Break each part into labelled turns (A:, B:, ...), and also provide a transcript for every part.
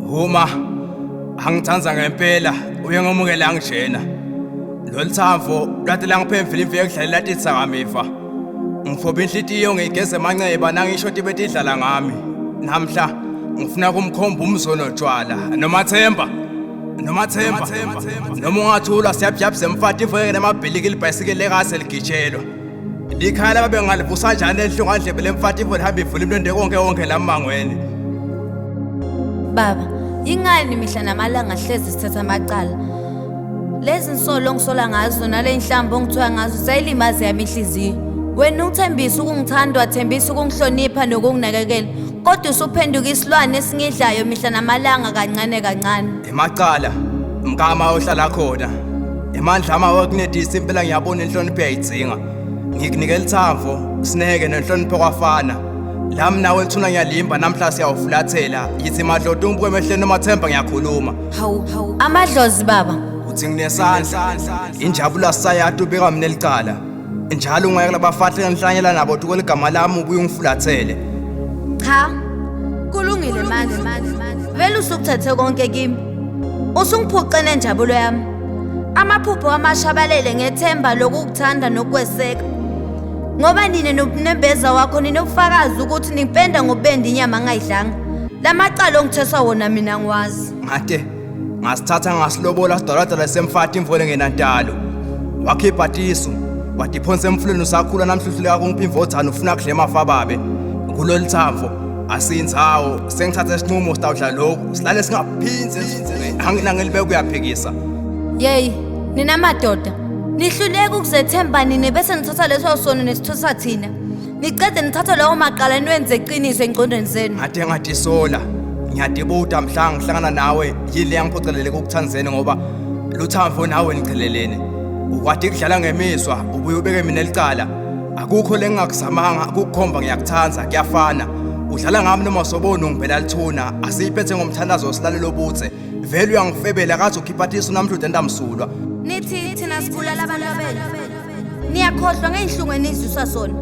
A: Uma angithanda ngempela uye ngomukela angijena. Lolu thambo lwade langiphe imvimvi yokudlalela titsakamiva. Ngifoba inhlitiyo ngigeze amanxeba nangisho tibe tidlala ngami. Namhla ngifuna kumkhomba umzono tshwala nomathemba. Nomathemba. Noma ungathula siyabjabza emfati iveke namabhiliki libhayisikili lekase ligitshelwa. Likhaya lababe ngalivusa njani elihlongandlebe lemfati ivo lihamba ivula imlonde konke konke la mmangweni.
B: Baba, ingani mihla namalanga hlezi sithatha amacala? Lezi nsolo ongisola ngazo nale inhlambo ongithiwa ngazo zayilimaza yami inhliziyo. Wena uthembisa ukungithanda, wathembisa ukungihlonipha nokunginakekela. Kodwa usuphenduka isilwane esingidlayo mihla namalanga kancane kancane.
A: Emacala mkama ohlala khona. Emandla ama wakunedisa impela ngiyabona inhlonipho uyayidzinga. Ngikunikela ithambo sineke nenhlonipho kwafana. Lami nawe lithuna ngiyalimba namhla siyawufulathela. Yithi madloti ungibuke emehlweni nomathemba ngiyakhuluma.
B: Hawu, hawu. Amadlozi baba.
A: Uthi nginesandla. Injabulo asayati ubeka mina elicala. Njalo ungaya kulabafahle ngihlanyela nabo uthi kweligama lami ubuye ungifulathele.
B: Cha. Kulungile manje. Vele usukuthethe konke kimi. Usungiphuce nenjabulo yami. Amaphupho amashabalele ngethemba lokukuthanda nokweseka. Ngoba nina nobunembeza wakho ninobufakazi ukuthi nipenda ngobenda inyama ngayidlanga. Lamacala ongithweswa wona mina ngiwazi.
A: Ngate ngasithatha ngasilobola sidaladala semfati imvole ngenantalo. Wakhipha tisu wadiphonsa emfuleni usakhula namhluhluleka kungipha imvothana ufuna kudla emafa babe. Kulolu thambo asinzawo sengithatha isinqumo sitawudla lokhu silale singaphinzi sivuke anginangelibe kuyaphikisa.
B: Yeyi, nina madoda, nihluleka ukuzethemba nina bese nithatha leso sono nesithusa thina. Nicede nithathe lawo maqala niwenze iqiniso engqondweni zenu.
A: Ngathi ngadisola ngiyadibuda mhla ngihlangana nawe yini le yangiphocelele kokuthanzeni ngoba luthambo nawe nichelelene. Ukwade kudlala ngemizwa ubuye ubeke mina elicala. Akukho lengingakuzamanga ukukukhomba ngiyakuthanda kuyafana. Udlala ngami noma sobona ungibhela lithuna asiyiphethe ngomthandazo silalelo obuthe. Vele uyangifebela kaze ukhipha tisu namhla udenda msulwa.
B: Nithi thina sibulala abantu abenu. Niyakhohlwa ngey'nhlungu enizwiswa sona.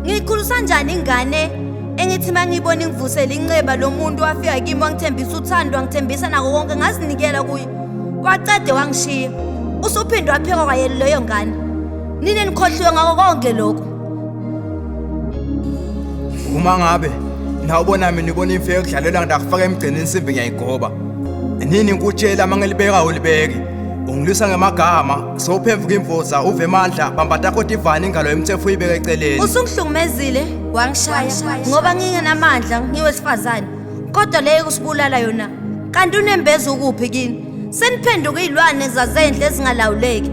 B: Ngiyikhulisa njani ingane engithi uma ngiyibona ingivusele inxeba lomuntu wafika kimi wangithembisa uthando wangithembisa nako konke ngazinikela kuye. Waqede wangishiya. Usuphinde waphekwa kwayena leyo ngane. Nina nikhohliwe ngako konke lokhu.
A: Uma ngabe nawubona mina ubona imfe yokudlalela ngidakufaka emgceni insimbi ngiyayigoba. Nini ngikutshela mangilibeka ulibeki. Ungilwisa ngemagama sowuphenvuka imvuza uve emandla bamba takho tivani ingalo yemthetho uyibeke eceleni.
B: Usungihlukumezile wangishaya ngoba ngingenamandla ngiwesifazane. Kodwa leyo kusibulala yona. Kanti unembeza ukuphi kini? Seniphenduka izilwane zazendle ezingalawuleki.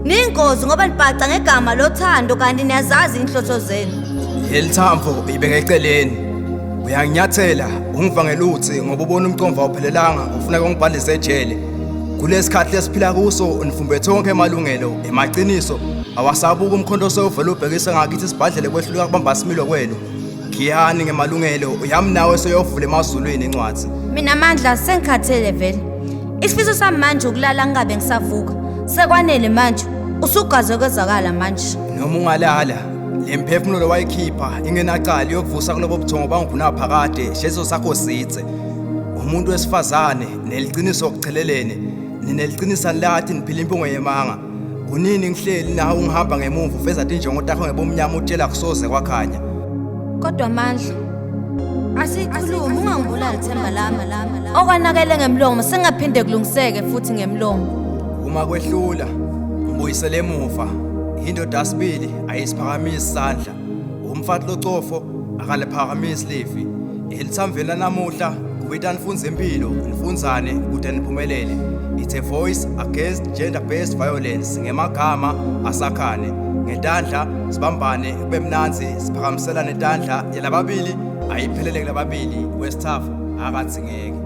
B: Niyingozi ngoba nibhaca ngegama lothando kanti niyazazi inhloso zenu.
A: Leli thambo ibeke eceleni. Uyanginyathela ungiva ngeluthi ngoba ubona umcomva awuphelelanga ufuna ukungibhalisa ejele. Kulesikhathi lesiphila kuso nifumbethe wonke emalungelo emaqiniso awasabuka umkhonto sewuvele ubhekise ngakithi isibhadlele kwehluleka kubamba similo kwenu. Giyani ngemalungelo yami nawe seyovula emazulwini incwadi.
B: Mina Mandla sengikhathele vele. Isifiso sami manje ukulala ngingabe ngisavuka. Sekwanele manje. Usugaze kwezakala manje.
A: Noma ungalala le mphefumulo wayikhipha ingenacala yokuvusa kulobo buthongo bangunaphakade sheso sakho sithe. Umuntu wesifazane neliqiniso okuchelelene nineliqinisa lathi niphila impungo yemanga. Kunini ngihleli nawe ungihamba ngemuva ufeza tinjongo takho ngebumnyama utshela kusoze kwakhanya.
B: Kodwa Mandla asikhulume ungangibulali themba lami. Okwanakele ngemlomo sengaphinde kulungiseke futhi ngemlomo.
A: Uma kwehlula ngibuyisele emuva. Indoda sibili ayisiphakamisi isandla. Umfati locofo akaliphakamisi livi. Elithamveni lanamuhla kubita nifunze impilo nifunzane kude niphumelele. It's a voice against gender based violence ngemagama asakhane. Ngetandla sibambane kube mnanzi siphakamiselane itandla yalababili ayiphelele kulababili wesithathu akathingeki.